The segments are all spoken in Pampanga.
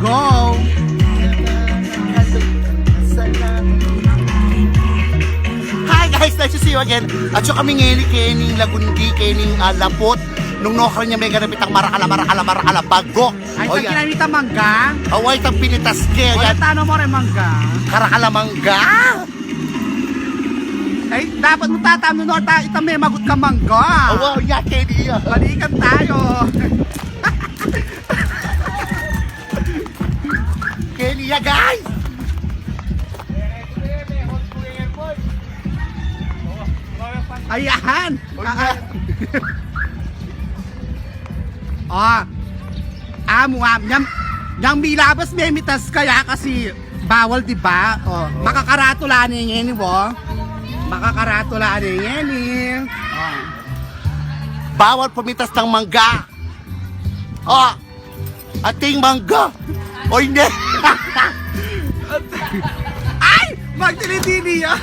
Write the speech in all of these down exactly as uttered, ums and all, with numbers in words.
Go! Hi guys, nice to see you again. At saka kami ngeni kening Lagundi, kening, ah, Laput. Nung nokra nya, mega na pitang marakala, marakala, marakala, bago. Ay, o, yan. Kinamita mangga? Away, itang pinitas ke, o, yan. Tano mo rin mangga? Karakala mangga? Ay, dapat mo tatam nun, o, ta-, itang me magut ka mangga. Awa, yan, kaya di yan. Balikan tayo. Kaya niya, guys! Ayan! Ah, ah. Ah, amu, am, nyam, nyam milabas memitas kaya kasi bawal, di ba? O, makakaratula ne ngeni, o. Makakaratula ne ngeni. O. Bawal pumitas ng mangga. O. Ating mangga. O, hindi. Ay! Magdili-dili yan.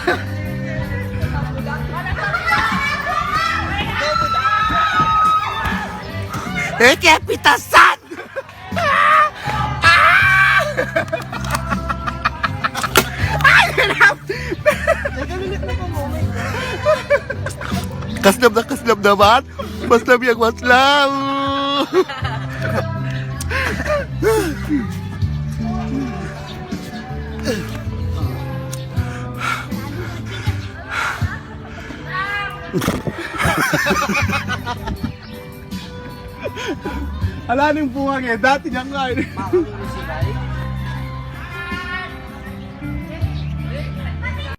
E, kaya pitasan! Ay, hirap! Kaslab na kaslab naman. Maslam yang maslam. Ala ning bunga ke, dati niyang kain.